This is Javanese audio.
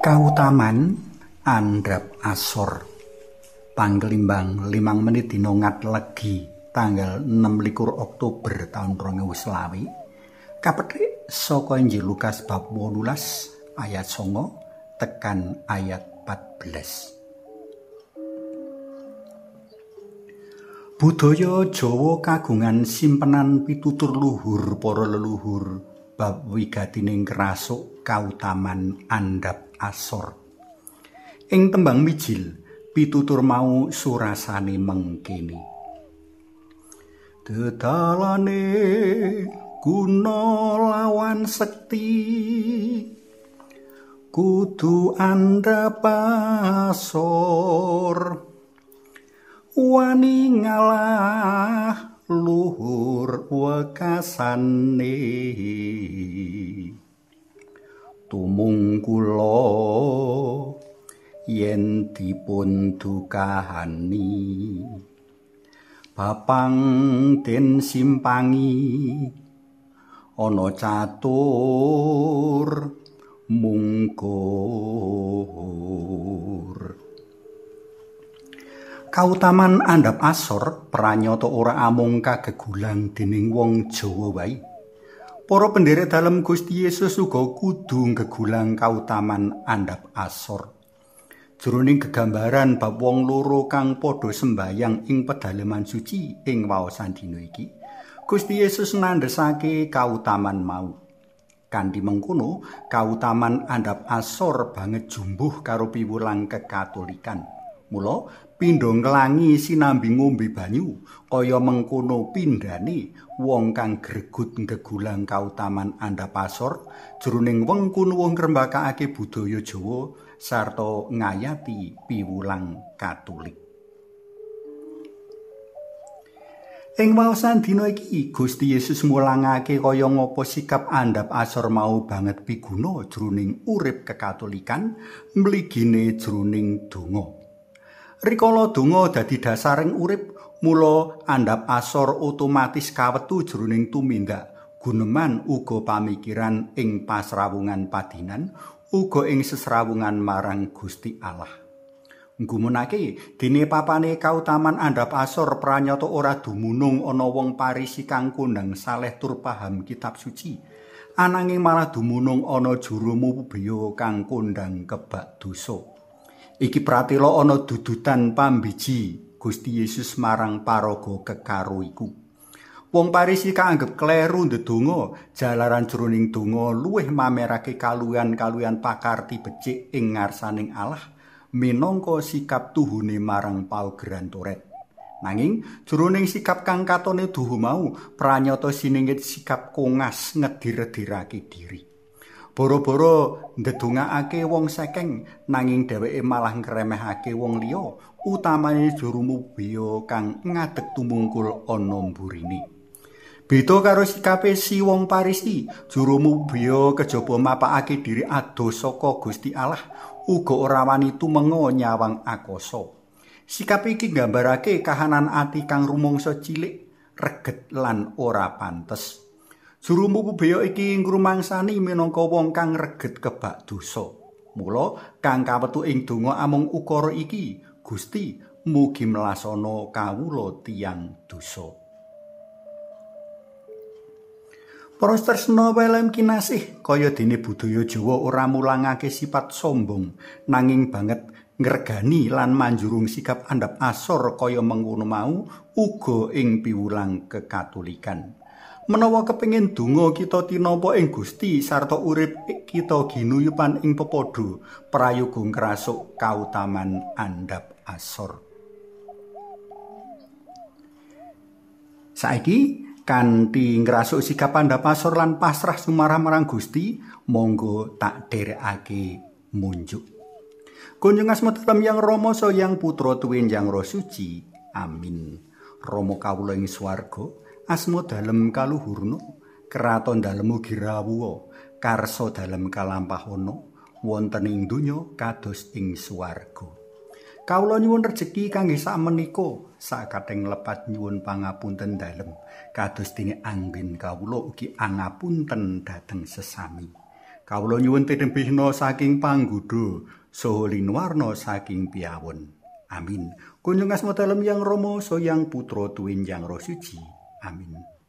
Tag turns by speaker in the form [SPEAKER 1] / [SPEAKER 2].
[SPEAKER 1] Kautaman andhap asor Panglimbang 5 menit dina Ngatlegi tanggal 26 Oktober taun 2020 kapethik saka Injil Lukas bab 18 ayat 9 tekan ayat 14. Budaya Jawa kagungan simpenan pitutur luhur para leluhur bab wigatining krasuk kautaman andhap asor. Ing tembang mijil pitutur mau surasane mengkene. Dedalane guna lawan sekti kudu andhap asor, wani ngalah luhur wekasane. Tumung kula yen dipun dukahani bapang den simpangi ana catur mungkur. Kautaman andhap asor pranyata ora amung kagegulang dening wong Jawa wae. Para penderek dalem Gusti Yesus uga kudu nggegulang kautaman andhap asor. Jroning gegambaran bab wong loro kang padha sembayang ing pedaleman suci ing waosan dina iki, Gusti Yesus nandhesake kautaman mau. Kanthi mengkono, kautaman andhap asor banget jumbuh karo piwulang kekatolikan. Mula pindha nglangi sinambi ngombe banyu kaya mengkono pindhane wong kang gregut nggegulang kautaman andhap asor jroning wengku nuwuh ngrembakakake budaya Jawa sarta ngayati piwulang Katolik. Ing waosan dina iki Gusti Yesus mulangake kaya ngapa sikap andhap asor mau banget piguna jroning urip kekatolikan mligine jroning donga. Rikala donga dadi dasaring urip, mula andhap asor otomatis kawetu jroning tumindak guneman uga pamikiran ing pasrawungan padinan uga ing sesrawungan marang Gusti Allah. Nggumunake dene papane kautaman andhap asor pranyata ora dumunung ana wong Parisi kang kondhang saleh tur paham kitab suci, ananging malah dumunung ana juru mubeya kang kondhang kebak dosa. Iki pratela ana dudutan pambiji Gusti Yesus marang paraga kekaro iku. Wong Parisi kaanggep kleru ndedonga jalaran jroning donga luwih mamerake kaluwihan-kaluwihan pakarti becik ing ngarsaning Allah minangka sikap tuhune marang paugeran Toret. Nanging jroning sikap kang katone duhu mau pranyata siningit sikap kongas ngedir-edirake diri. Boro-boro ndedongakake wong sekeng nanging dheweke malah ngremehake wong liya, utamane juru mubeya kang ngadeg tumungkul ana mburine. Beda karo sikape si wong Parisi, juru mubeya kejaba mapakake diri adoh saka Gusti Allah, uga ora wani tumenga nyawang akasa. Sikap iki nggambarake kahanan ati kang rumangsa cilik, reget lan ora pantes. Juru mubeya iki ngrumangsani minangka wong kang reget kebak dosa. Mula kang kawetu ing donga amung ukara iki, Gusti mugi mlasana kawula tiyang dosa. Para tresna welem kinasih, kaya dene budaya Jawa ora mulangake sifat sombong, nanging banget ngregani lan manjurung sikap andhap asor kaya mengkono mau uga ing piwulang kekatolikan. Menawa kepengin donga kita tinampa ing Gusti sarta urip kita ginuyupan ing pepadha prayoga ngrasuk kautaman andhap asor. Saiki kanthi ngrasuk sikap andhap asor lan pasrah sumarah marang Gusti, monggo tak dherekake munjuk. Kunjung asma dalem Yang Rama Sang Putra tuwin Yang Roh Suci. Amin. Rama kawula ing swarga, asma dalem kaluhurna, kraton dalem ugi rawuha, karsa dalem kalampahana wonten ing donya kados ing swarga. Kawula nyuwun rejeki kangge sakmenika, sakatheng lepat nyuwun pangapunten dalem, kados dene anggen kawula ugi angapunten dhateng sesami. Kawula nyuwun tinebihna saking panggoda saha linuwarna saking piyawon. Amin. Kunjung asma dalem Yang Rama, Sang Putra tuwin Yang Roh Suci. Amin.